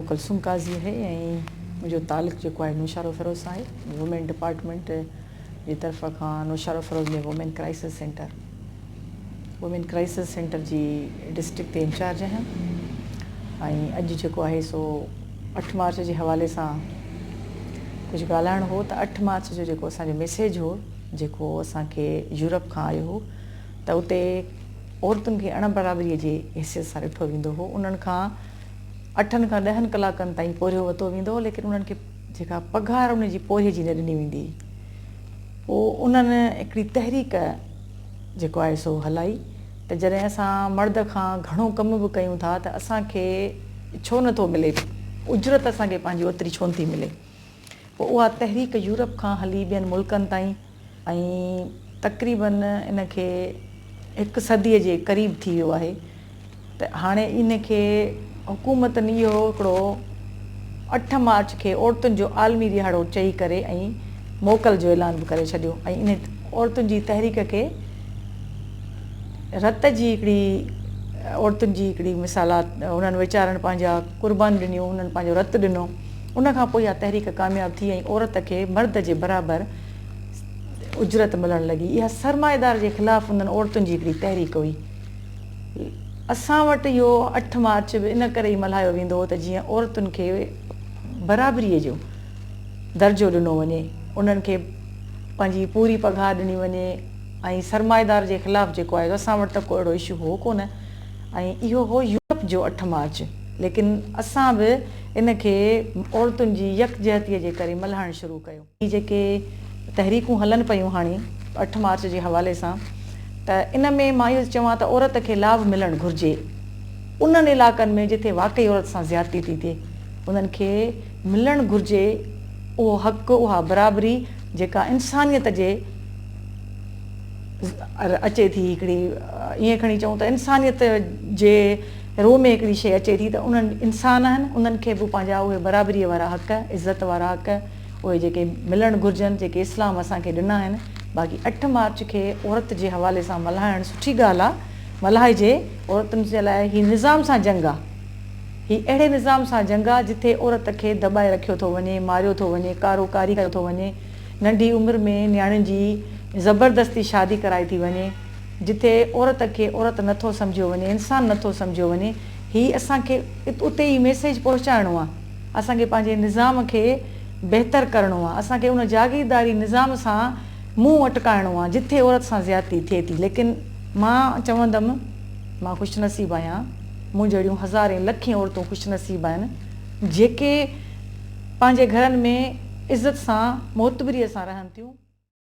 ڪلثوم قاضي آهي ۽ منهنجو تعلق جيڪو آهي نوشهروفيروز سان آهي. وومين ڊپارٽمينٽ جي طرف کان Naushahro Feroze ۾ women crisis centre women crisis centre جي ڊسٽرڪٽ تي انچارج آهيان ۽ اڄ جيڪو آهي سو اٺ مارچ جي حوالي سان ڪجهه ڳالهائڻو هو ته اٺ مارچ جو جيڪو اسان جو ميسيج هو جيڪو اسان کي يورپ کان آيو هو ته اتي عورتن کي اڻ برابري جي حيثيت سان ڏٺو ويندو هو انهن کان اٺن کان ڏهن ڪلاڪن تائين پورهيو ورتو ويندو هو ليڪن انهن کي جيڪا پگهار ان جي پورهيي جي نه ڏني ويندي هئي. پوء انهن هڪڙي تحريڪ جيڪو آهي سو هلائي ته جڏهن اسان مرد کان گهڻو ڪم به ڪيون ٿا ته اسان کي ڇو نه ٿو ملي اجرت اسان کي پنهنجي اوتري ڇو نه ٿي ملي. پوء اها تحريڪ يورپ کان هلي ٻين ملڪن تائين ۽ تقريبن ان کي هڪ صديء جي قريب ٿي ويو آهي ته هاڻي ان کي حڪومتن اهو هڪڙو اٺ مارچ کي عورتن جو عالمي ڏهاڙو چئي ڪري ۽ موڪل جو اعلان به ڪري ڇڏيو ۽ ان عورتن جي تحريڪ کي رت جي هڪڙي عورتن جي هڪڙي مثالات انهن ويچارن پنهنجا قربان ڏنيون انهن پنهنجو رت ڏنو ان کان پوء اها تحريڪ ڪامياب ٿي ۽ عورت کي مرد جي برابر اجرت ملڻ لڳي. اها سرمائيدار جي خلاف انهن عورتن جي هڪڙي تحريڪ هئي. اسان وٽ اهو اٺ مارچ به ان ڪري ئي ملهايو ويندو هو ته جيئن عورتن کي برابريء جو درجو ڏنو وڃي، انهن کي پنهنجي پوري پگهار ڏني وڃي ۽ سرمائيدار جي خلاف جيڪو آهي اسان وٽ ته ڪو اهڙو اشو هو ڪونه ۽ اهو هو يورپ جو اٺ مارچ ليڪن اسان به ان کي عورتن جي يڪجهتيء جي ڪري ملهائڻ شروع ڪيو. هي جيڪي تحريڪون هلن پيون هاڻي اٺ مارچ جي حوالي سان ته ان ۾ مان اهو چوان ته عورت کي لاڀ ملڻ گهرجي انهن علائقن ۾ جتي واقعي عورت سان زيادتي ٿي ٿئي انهن کي ملڻ گهرجي اهو حق اها برابري جيڪا انسانيت جي اچي ٿي هڪڙي ائين کڻي چئون ته انسانيت جي رو ۾ هڪڙي شيء اچي ٿي ته انهن انسان آهن انهن کي به پنهنجا اهي برابريء وارا حق عزت وارا حق اهي جيڪي ملڻ گهرجن جيڪي اسلام اسان کي ڏنا آهن باقي اٺ مارچ کي عورت جي حوالي سان ملهائڻ سٺي ڳالهه آ ملهائجي عورتن جي لاء هي نظام سان جنگ آ هي اهڙي نظام سان جنگ آ جتي عورت کي دٻائي رکيو ٿو وڃي ماريو ٿو وڃي ڪارو ڪاري ڪيو ٿو وڃي ننڍي عمر ۾ نياڻين جي زبردستي شادي ڪرائي ٿي وڃي جتي عورت کي عورت نه ٿو سمجهيو وڃي، انسان نه ٿو سمجهيو وڃي، هي اسان کي اتي ئي ميسيج پهچائڻو آ، اسان کي پنهنجي نظام کي بهتر ڪرڻو آ، اسان کي ان جاگيرداري نظام سان منهن اٽڪائڻو آ، جتي عورت سان زيادتي ٿئي ٿي، ليڪن مان چوندم مان خوش نصيب آهيان، مون جهڙيون هزارين لکين عورتون خوش نصيب آهن، جيڪي پنهنجي گهرن ۾ عزت سان معتبريء سان رهن ٿيون.